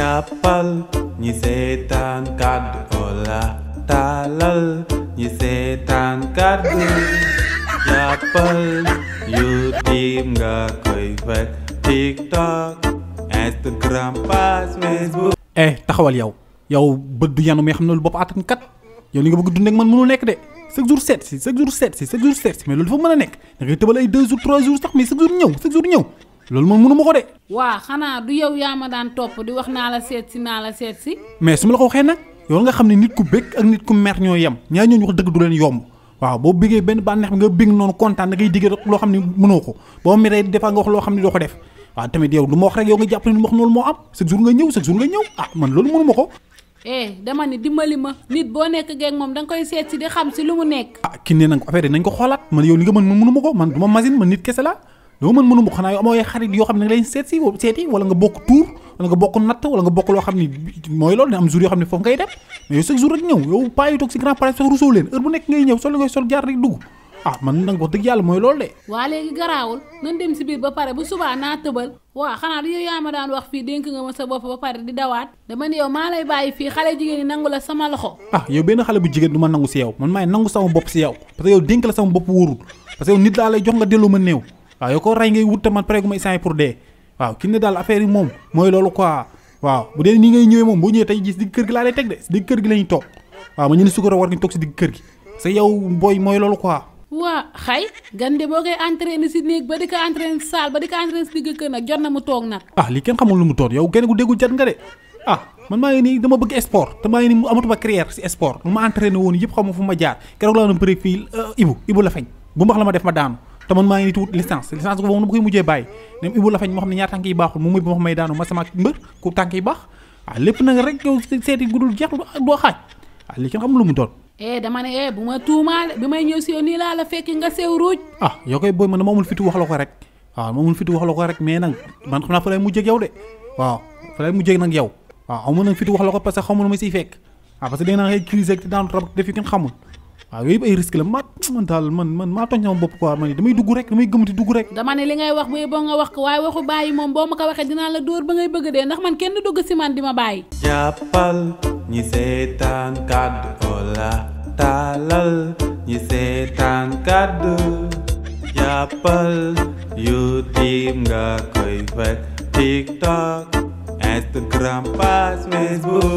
jàppal ñi seetaan kàddu Ola taalal ñi seetaan kàddu jàppal YouTube nga koy fekk TikTok Instagram page Facebook. taxawal yow bët du yanu mais xam na lu bopp attan kat yow li nga bëgg dund ak man mënul nekk de chaque jour seet si mais loolu dafa mën a nekk da ngay tëbal ay 2 jours 3 jours sax mais chaque jour ñëw loolu man mënu ma ko de. waa xanaa du yow yaa ma daan topp di wax naa la seet si. mais su ma la ko waxee nag yow nga xam ne nit ku bëgg ak nit ku mer ñoo yem ñaar ñooñu wax dëgg du leen yomb waaw boo bëggee benn bànneex bi nga bëgg noonu kontaan da ngay digg loo xam ne mënoo ko boo meree defaa nga wax loo xam ne doo ko def waaw tamit yow du ma wax rek yow nga jàpp ne lu ma wax noonu moo am chaque jour nga ñëw man loolu mënu ma ko. dama ni dimbali ma nit boo nekk geeg moom da nga koy seet si di xam si lu mu nekk. ki ne nag affaire yi nañ ko xoolaat man yow li nga mën mënu ma ko man du ma machine man nit kese la loo mën mënu ma ko xanaa yow amoo ay xarit yoo xam ne nga leen seeti wala nga bokk tuur wala nga bokk natt wala nga bokk loo xam ni mooy loolu ne am jour yoo xam ne foofu ngay dem mais yow chaque jour rek ñëw yow pas yu toog si grand place sax rusoo leen heure bu nekk ngay ñëw sol li ngay sol jaar rek dugg man nag wax dëgg yàlla mooy loolu de. waa léegi garaawul nan dem si biir ba pare bu subaa naa tëbal waa xanaa du yow yaa ma daan wax fii dénk nga ma sa bopp ba pare di dawaat dama ne yow maa lay bàyyi fii xale jigéen ñi nangu la sama loxo. yow benn xale bu jigéen du ma nangu si yow man maay nangu sama bopp si yow parce que yow dénk la sama bopp wóorul parce que yow nit laa lay jox nga delloo ma néew waaw yow ko rey ngay wut te man pare gu ma isaan pour dee waaw ki ne daal affaire yi moom mooy loolu quoi waaw bu dee nii ngay ñëwee moom boo ñëwee tey gis digg kër gi laa lay teg de si digg kër gi la ñuy toog waaw ma ñu ne sukara war nga toog si digg kër gi parce que yow booy mooy loolu quoi. waa xay gande boo koy entraîné si néeg ba di ko entraîné si saal ba di ko entraîné si digg kër nag jot na mu toog nag. lii kenn xamul lu mu toog yow kenn ku déggul jat nga de man maa ngi nii dama bëgg sport te maa ngi nii amatuma carrière si sport lu ma entraîné woon yëpp xam fu ma jaar keroog laa doon bëri fii Ibu la feñ bu mbax la ma def ma daanu te man maa ngi nii tuut licence boobu na ma koy mujjee bàyyi nem Ibu la feñ moo xam ne ñaar tànk yi baaxul moom mooy bu ma may daanu ma sama mbër ku tànk yi baax lépp nag rek yow seeti gudul jeex doo xaaj lii kenn xamul lu mu doon. dama ne bu ma tuumaale bi may ñëw si yow nii laa la fekk nga sew ruuj. yoo koy booy man dama amul fitu wax la ko rek mais nag man xam naa fa lay mujjee ak yow de waaw fa lay mujjee nag yow amul nag fitu wax la ko parce que xamul lu ma siy fekk parce que dégg naa ngay crise ak daan rab def yu kenn xamul yooyu yëpp ay risque la man daal man maa tooñ sama bopp quoi man damay dugg rek damay gëmati dugg rek. dama ne li ngay wax bu boo nga wax ko waaye waxu bàyyi moom boo ma ko waxee dinaa la dóor ba ngay bëgg dee ndax man kenn dugg si man di ma bàyyi. jàppal ñi seetaan kàddu Ola taalal ñi seetaan kàddu jàppal YouTube nga koy fekk TikTok Instagram page Facebook.